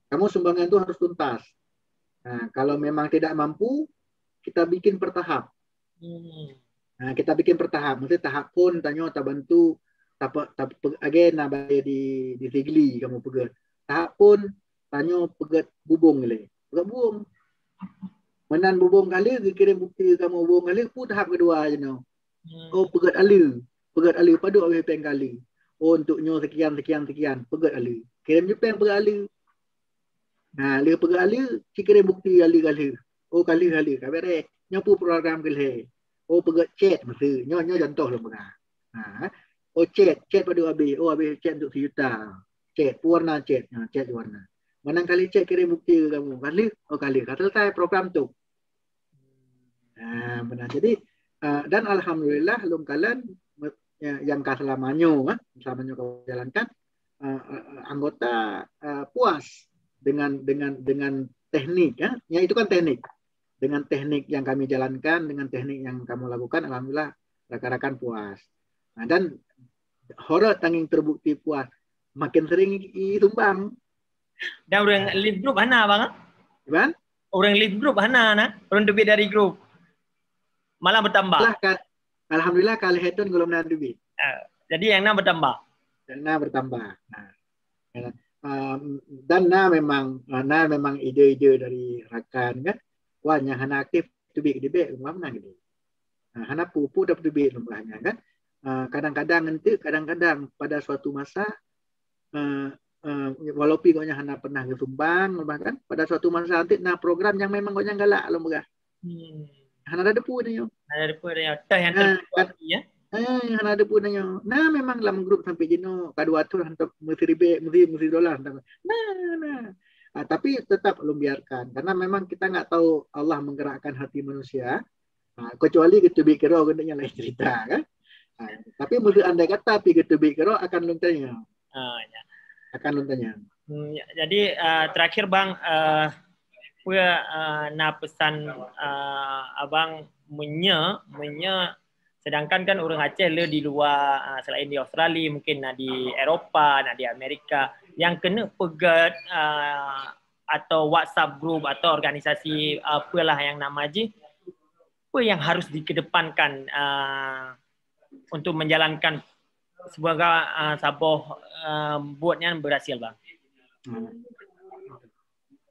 Kamu sumbangan itu harus tuntas. Nah, kalau memang tidak mampu, kita bikin bertahap. Hmm. Nah, kita bikin bertahap. Maksudnya tahap pun tanyoe tabantu tapa tapa agena bae di di Sigli kamu peugét. Tahap pun tanyoe peugét bubong lé. Peugét bubong. Meunan bubong kali geukirim bukti kamu bubong kali pu tahap kedua je no. Hmm. Oh peugét ale. Peugét ale padub habéh peng kali. Oh untuk nyoe sekian sekian sekian peugét ale. Kirim je peng peugét ale. Nah, lheueh peugah ale, ci kirim bukti ale ka lheueh. Oh, ka lheueh ale, ka bereh. Nyoe peue program keu lhèe. Oh, peugah chat meusu. Nyoe nyoe contoh lôn peugah. Ha. Oh, chat, chat padub habéh. Oh, habéh chat untuk sejuta. Chat, peue warna chat. Ha, chat warna. Meunan kali chat kirim bukti keu kamu. Ka lheueh, oh ka lheueh. Ka selesai program tu. Ha, benar. Jadi uh, dan alhamdulillah lôn kalon yang ka selama nyoe, selama nyoe ka jalankan uh, anggota uh, puas dengan dengan dengan teknik ya. Ya itu kan teknik. Dengan teknik yang kami jalankan, dengan teknik yang kamu lakukan, alhamdulillah rakan-rakan puas. Nah, dan horot tanging terbukti puas, makin sering disumbang. Dan orang leave group hana bang? Gimana? Orang leave group hana na, orang teubiet dari grup. Malah bertambah. Lah, Alhamdulillah kali hetun golom na dubi. Uh, jadi yang na bertambah. Yang na bertambah. Nah. Um, dan na memang na memang ide-ide dari rakan kan. Wah yang hana aktif tubik dibek rumah menang gitu. Nah, hana pupu dapat tubik rumahnya kan. Uh, kadang-kadang nanti kadang-kadang pada suatu masa uh, uh, walaupun gobnyan hana pernah geusumbang bahkan pada suatu masa nanti na program yang memang gobnyan galak lom peugah. Hmm. Hana ada depu dia. Hana ada depu dia. Teh yang terbuat ya. Eh, hana ada depu dia. Nah, memang dalam grup sampai jino kadua tu hantar mesti ribet, mesti mesti dolar. Nah, nah. Ah, tapi tetap belum biarkan karena memang kita nggak tahu Allah menggerakkan hati manusia. Ha, kecuali geuteubiet keudroe keuneuk nyan lain cerita kan. Ha, tapi meuseu andai kata pi geuteubiet keudroe akan lôn tanya. Ha, ya. Akan lôn tanya. Hmm, ya, jadi uh, terakhir bang, uh, peue uh, na pesan uh, abang menye menye sedangkan kan orang Aceh le di luar uh, selain di Australia mungkin na di Eropa, na di Amerika yang kena pegat uh, atau WhatsApp group atau organisasi apalah yang nama ji apa yang harus dikedepankan uh, untuk menjalankan Semoga uh, saboh uh, buet nyan berhasil, bang.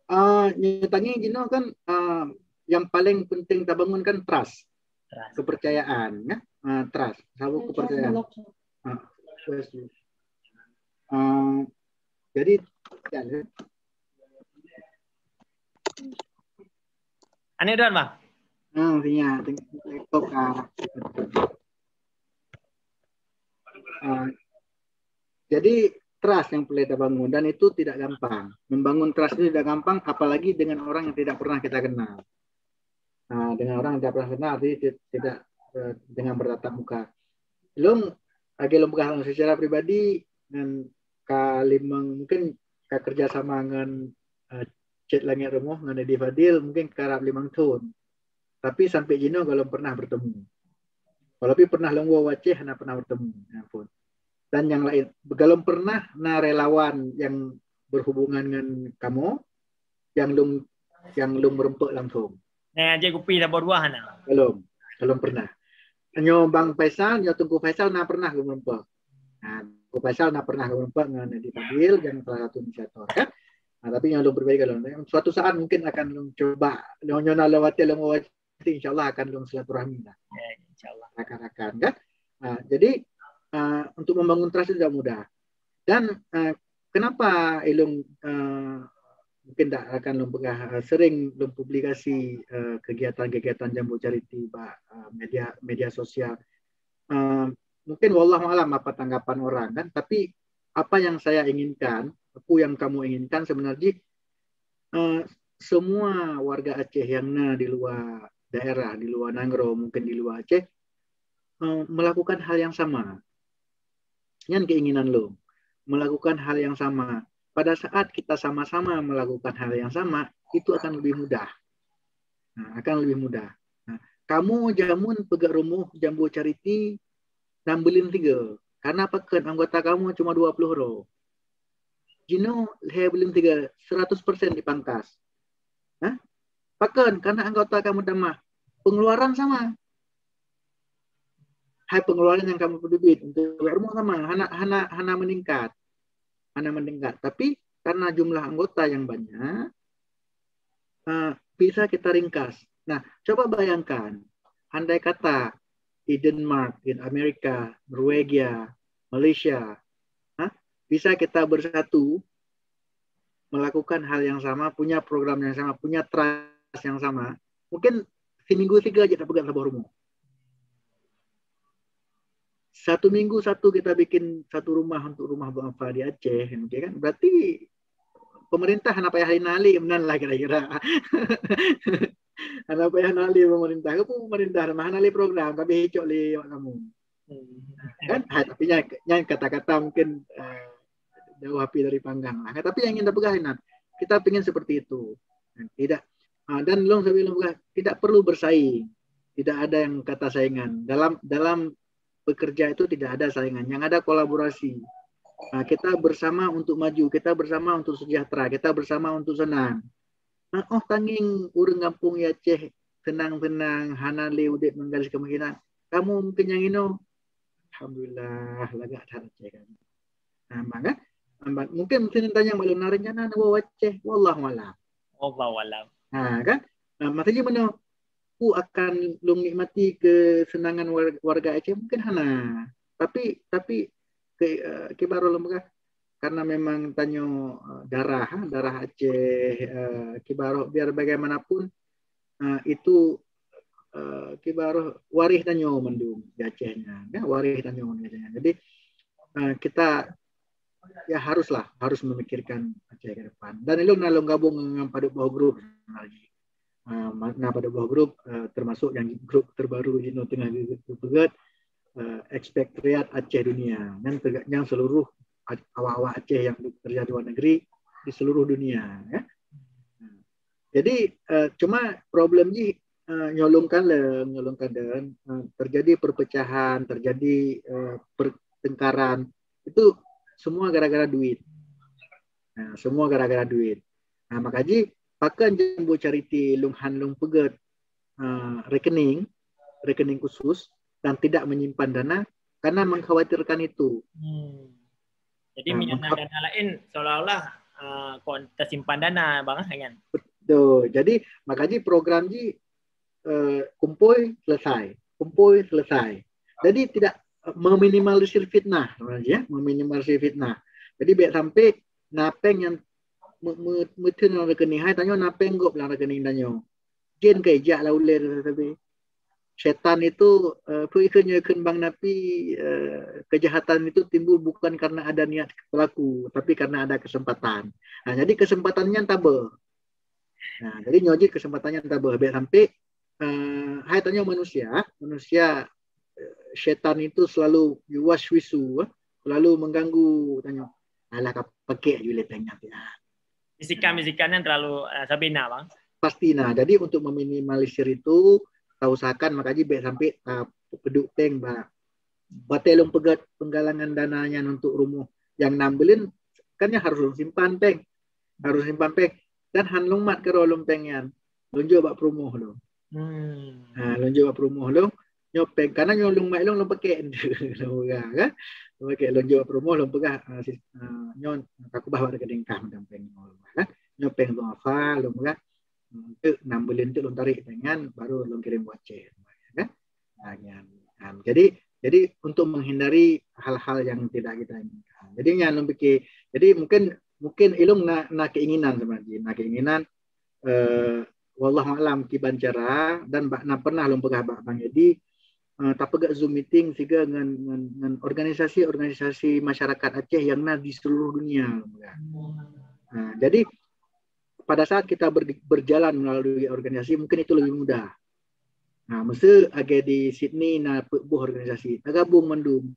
Uh, nyoe tangieng jinoe kan uh, yang paling penting tabangun kan trust, trust. Kepercayaan, ya, uh, trust, saboh kepercayaan. Uh, uh, jadi, ya, Aneuk don, bang. Hmm, iya, TikTok ah. Uh, jadi trust yang perlu kita bangun dan itu tidak gampang. Membangun trust itu tidak gampang, apalagi dengan orang yang tidak pernah kita kenal. Uh, dengan orang yang tidak pernah kenal, jadi tidak uh, dengan bertatap muka. Lom, lagi lom pegang secara pribadi dengan kalimeng mungkin ka kerja sama dengan uh, Cik Langit Rumoh dengan Edi Fadil mungkin karab limang tahun. Tapi sampai jinoe belum pernah bertemu. Walaupun pernah lungguh waceh, hana pernah bertemu. Ya pun. Dan yang lain, belum pernah na relawan yang berhubungan dengan kamu, yang lung yang lung merempek langsung. Nah, aja kupi dah berbuah anak. Belum, belum pernah. Nyo Bang Faisal, nyo Tengku Faisal na pernah merempek. Nah, Tengku Faisal na pernah merempek dengan Edi Fadil yang salah satu inisiator kan. Nah, tapi yang belum berbeda kalau suatu saat mungkin akan lung coba, nyo nyo na lewat lewat insyaallah akan lung silaturahmi lah. Ya, insyaallah. Rakan-rakan kan. Nah, jadi uh, untuk membangun trust itu tidak mudah. Dan uh, kenapa ilung uh, mungkin tak akan lung peugah uh, sering lung publikasi uh, kegiatan-kegiatan Jambu Charity bak uh, media media sosial. Uh, mungkin wallahu alam apa tanggapan orang kan, tapi apa yang saya inginkan, apa yang kamu inginkan sebenarnya uh, semua warga Aceh yang na di luar daerah, di luar nanggroe, mungkin di luar Aceh uh, melakukan hal yang sama. Nyan keinginan lom, melakukan hal yang sama. Pada saat kita sama-sama melakukan hal yang sama, itu akan lebih mudah. Nah, akan lebih mudah. Nah, kamu jamun peugah rumoh Jambu Charity dan belum tiga. Karena pakon anggota kamu cuma dua puluh orang. Jinoe lhèe belum tiga, seratus persen dipangkas. Hah? Pakon, karena anggota kamu tamah, pengeluaran sama. Hai pengeluaran yang kamu peudebit untuk rumoh sama, hana hana hana meningkat. Hana meningkat. Tapi karena jumlah anggota yang banyak, uh, bisa kita ringkas. Nah, coba bayangkan, andai kata di Denmark, di Amerika, Norwegia, Malaysia, ha, bisa kita bersatu melakukan hal yang sama, punya program yang sama, punya trust yang sama, mungkin seminggu tiga aja tak pegang saboh rumah. Satu minggu satu kita bikin satu rumah untuk rumah duafa di Aceh, okay, kan? Berarti pemerintah hana payah lina lé meunan lah kira-kira. Hana payah na lé pemerintah, ke pemerintah hana lé program, tapi hicok lé awak kamu. Hmm. Kan? Ha, tapi nyan, nyan kata-kata mungkin uh, jauh api dari panggang lah. Tapi yang ingin dipeugah inan, kita ingin seperti itu. Tidak uh, dan long sambil peugah, tidak perlu bersaing. Tidak ada yang kata saingan. Dalam dalam bekerja itu tidak ada saingan. Yang ada kolaborasi. Uh, kita bersama untuk maju, kita bersama untuk sejahtera, kita bersama untuk senang. Nah, oh tangieng ureueng gampông di Aceh tenang-tenang, hana lé udép meugaris keumiskinan. Kamu mungkin nyang inoe, alhamdulillah, lagak that Aceh kan. Nah, maka mungkin mungkin tanya malu na rencana na Aceh, wallahu alam. Wallahu alam. Ha kan? Nah, maksudnya mana? Ku akan lung nikmati kesenangan warga Aceh mungkin hana. Tapi tapi ke, uh, kibar lom kan karena memang tanyoe darah darah Aceh uh, kibaroh biar bagaimanapun uh, itu uh, kibaroh waris tanyoe mandum di Aceh nyan ya waris tanyoe mandum di Aceh nyan. Jadi uh, kita ya haruslah harus memikirkan Aceh ke depan dan ilung nalung gabung dengan padub boh grup lagi uh, na padub boh grup uh, termasuk yang grup terbaru jinoe tengah dipeugét uh, Expatriat Aceh Dunia. Nyan, nyan seluruh awak-awak Aceh yang bekerja di luar negeri di seluruh dunia. Ya. Jadi uh, cuma problem jih uh, nyolong kaleng, nyolong kadang uh, terjadi perpecahan, terjadi uh, pertengkaran itu semua gara-gara duit. Nah, semua gara-gara duit. Nah, maka jih pakon Jambu Charity lung han lung peugét uh, rekening, rekening khusus dan tidak menyimpan dana karena mengkhawatirkan itu. Hmm. Jadi ha, meunyoe dana lain seolah-olah uh, kok tersimpan dana bang kan? Betul. Jadi makajih program jih uh, kumpul selesai, kumpul selesai. Jadi tidak meminimalisir fitnah, ya, meminimalisir fitnah. Jadi biar sampai napeng yang meutun lam rekening hai tanyoe, napeng gop lam rekening tanyoe. Jin kai jak lah uleh tapi setan itu uh, pun ikut nyoe ikut bang napi uh, kejahatan itu timbul bukan karena ada niat pelaku, tapi karena ada kesempatan. Nah, jadi kesempatannya tabeh. Nah, jadi nyoe jih kesempatannya tabeh biar sampai uh, hai tanyoe manusia, manusia uh, setan itu selalu yuwaswisu, uh, selalu mengganggu tanyoe. Alah ka pakai aju le peng nyan. Bisikan-bisikan yang terlalu uh, sabina bang. Pasti nah. Jadi untuk meminimalisir itu, kita usahakan makajih baik sampai uh, peduk peng bah batai lom pegat penggalangan dana nyan untuk rumoh yang enam bulan kan harus lom simpan peng. Harus simpan peng. Dan han lom mat keu lom peng nyan. Lom jok bak perumoh lom. Hmm. Ha, lom jok bak perumoh lom. Nyoe peng karena nyoe lom mat lom lom pakai lom peugah kan. Lom pakai lom jok bak perumoh lom peugah uh, nyoe takubah bak rekening kah macam peng nyoe kan. Nyoe peng lom apa lom peugah. Untuk enam bulan tu lom tarik dengan baru lom kirim buat cek kan. Ha, jadi jadi untuk menghindari hal-hal yang tidak kita inginkan. Jadi nyan lom fikir. Jadi mungkin mungkin ilong na, na keinginan sebenarnya, na keinginan uh, wallahu alam kiban cara dan bak na pernah lom peugah bak Bang Edi uh, tapeugah Zoom meeting siga ngan, ngan, ngan organisasi-organisasi masyarakat Aceh yang na di seluruh dunia. Uh, jadi pada saat kita ber, berjalan melalui organisasi mungkin itu lebih mudah. Nah, masa agai di Sydney na peuet boh organisasi, tergabung mandum.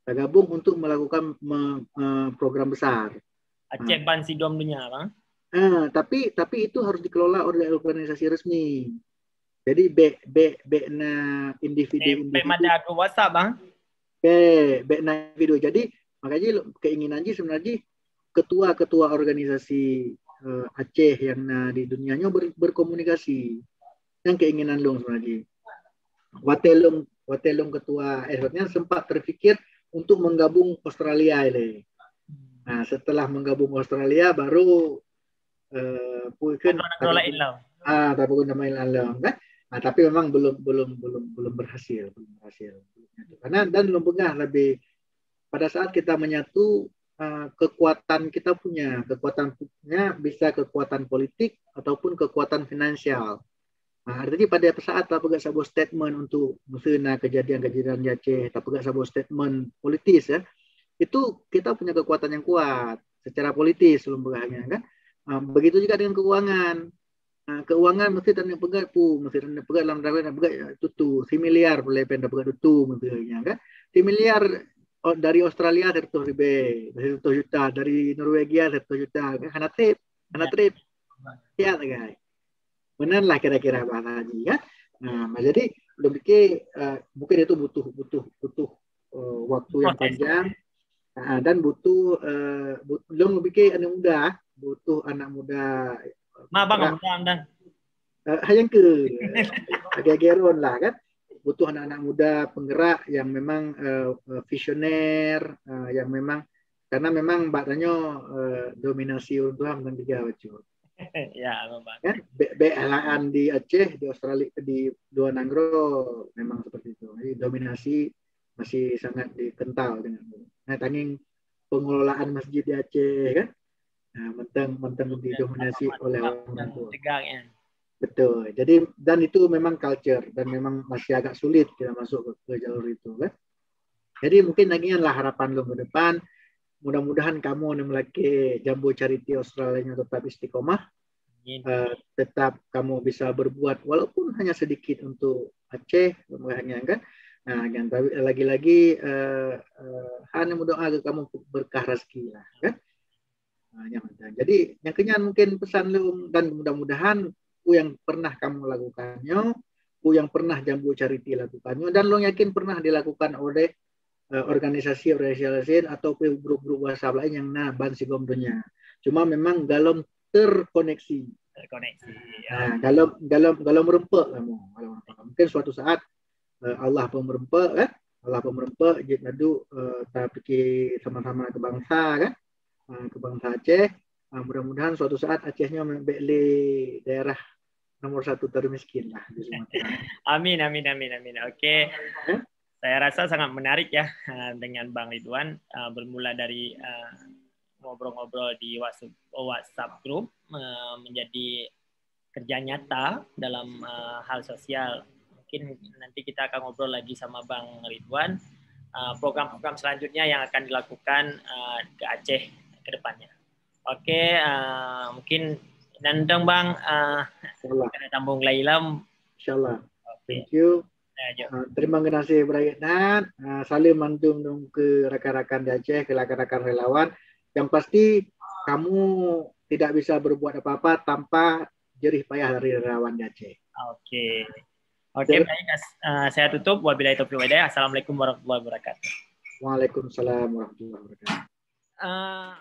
Tergabung untuk melakukan me, uh, program besar. Aceh ban sidom dunia bang. Uh, tapi tapi itu harus dikelola oleh organisasi resmi. Jadi bek bek bek na individu-individu. Bek mada ke WhatsApp bang. Bek bek na individu. Jadi makanya keinginan jih sebenarnya ketua-ketua organisasi uh, Aceh yang na di dunia nyoe ber, berkomunikasi. Yang keinginan long sebenarnya. Watée long watée long ketua eh sempat terfikir untuk menggabung Australia ini. Nah, setelah menggabung Australia baru uh, pun kan lain lah. Ah, tapi nama lain lah kan. Nah, tapi memang belum belum belum belum berhasil, belum berhasil. Karena dan belum pernah lebih pada saat kita menyatu uh, kekuatan kita punya, kekuatan punya bisa kekuatan politik ataupun kekuatan finansial. Nah, jadi pada saat tapeugah saboh statement untuk masa na kejadian-kejadian di Aceh, tapeugah saboh statement politis ya, itu kita punya kekuatan yang kuat secara politis sebelum peugahnya kan. Uh, begitu juga dengan keuangan. Uh, keuangan mesti tanda peugah pu, mesti tanda peugah dalam dalam peugah tutu, si miliar boleh pen peugah tutu mesti kan. Si miliar dari Australia seratus ribu, seratus juta, dari Norwegia seratus juta, kan hana trip, hana trip. Ya, guys. Benar lah kira-kira bahasa haji ya. Nah, jadi belum fikir uh, mungkin itu butuh butuh butuh uh, waktu yang panjang uh, dan butuh uh, but, belum fikir anak muda, butuh anak muda. Ma bang muda anda. Uh, hayang ke agak geron lah kan. Butuh anak-anak muda penggerak yang memang uh, visioner, uh, yang memang karena memang bak tanyoe uh, dominasi ureuëng tuha mantong tiga bacut. Ya, memang. Kan? Bek-bek halaan di Aceh, di Australia, di dua nanggroe memang seperti itu. Jadi dominasi masih sangat dikental dengan. Nah, tanging pengelolaan masjid di Aceh kan, nah, mentang mentang didominasi oleh orang tua. Tegak ya. Betul. Jadi dan itu memang culture dan memang masih agak sulit kita masuk ke, ke jalur itu kan. Jadi mungkin lagi lah harapan lo ke depan. Mudah-mudahan kamu ni melaki Jambu Charity Australia tetap istiqomah. Uh, tetap kamu bisa berbuat walaupun hanya sedikit untuk Aceh, kan? Nah, yang lagi-lagi uh, uh, hanya mendoa ke kamu berkah rezeki lah, kan? Uh, yang jadi yang kenyan mungkin pesan lu dan mudah-mudahan yang pernah kamu lakukannya, yang pernah Jambu Charity lakukannya, dan lo yakin pernah dilakukan oleh organisasi-organisasi lain ataupun grup-grup WhatsApp lain yang na ban sigom dunia. Cuma memang galom terkoneksi. Terkoneksi. Ya. Nah, galom galom galom rempek kamu. Mungkin suatu saat uh, Allah pun merempek kan. Allah peumeureumpok jeuet laduk, eh, tapike sama-sama keu bansa kan, eh, keu bansa Aceh. Ah, mudah-mudahan suatu saat Aceh nyoe bèk lé daerah nomor satu termiskin lah di Sumatera. Amin, amin, amin, amin. Oke. Saya rasa sangat menarik ya, eh, dengan Bang Ridwan, eh, bermula dari, eh, ngobrol-ngobrol di WhatsApp, WhatsApp group, eh, menjadi kerja nyata dalam, eh, hal sosial. Mungkin nanti kita akan ngobrol lagi sama Bang Ridwan, eh, program-program selanjutnya yang akan dilakukan, eh, ke Aceh ke depannya. Oke, eh, mungkin nyan dong Bang, eh, InsyaAllah. Kita sambung lagi lom. InsyaAllah. Oke. Thank you. Ya, jom. Ah, terima kasih banyak Nat. Ah, salam mandum dong keu rakan-rakan di Aceh, keu rakan-rakan relawan. Yang pasti kamu tidak bisa berbuat apa-apa tanpa jerih payah dari relawan di Aceh. Oke. Oke, baik. Eh, saya tutup. Wabillahi taufiq wal hidayah. Assalamualaikum warahmatullahi wabarakatuh. Waalaikumsalam warahmatullahi wabarakatuh. Eh,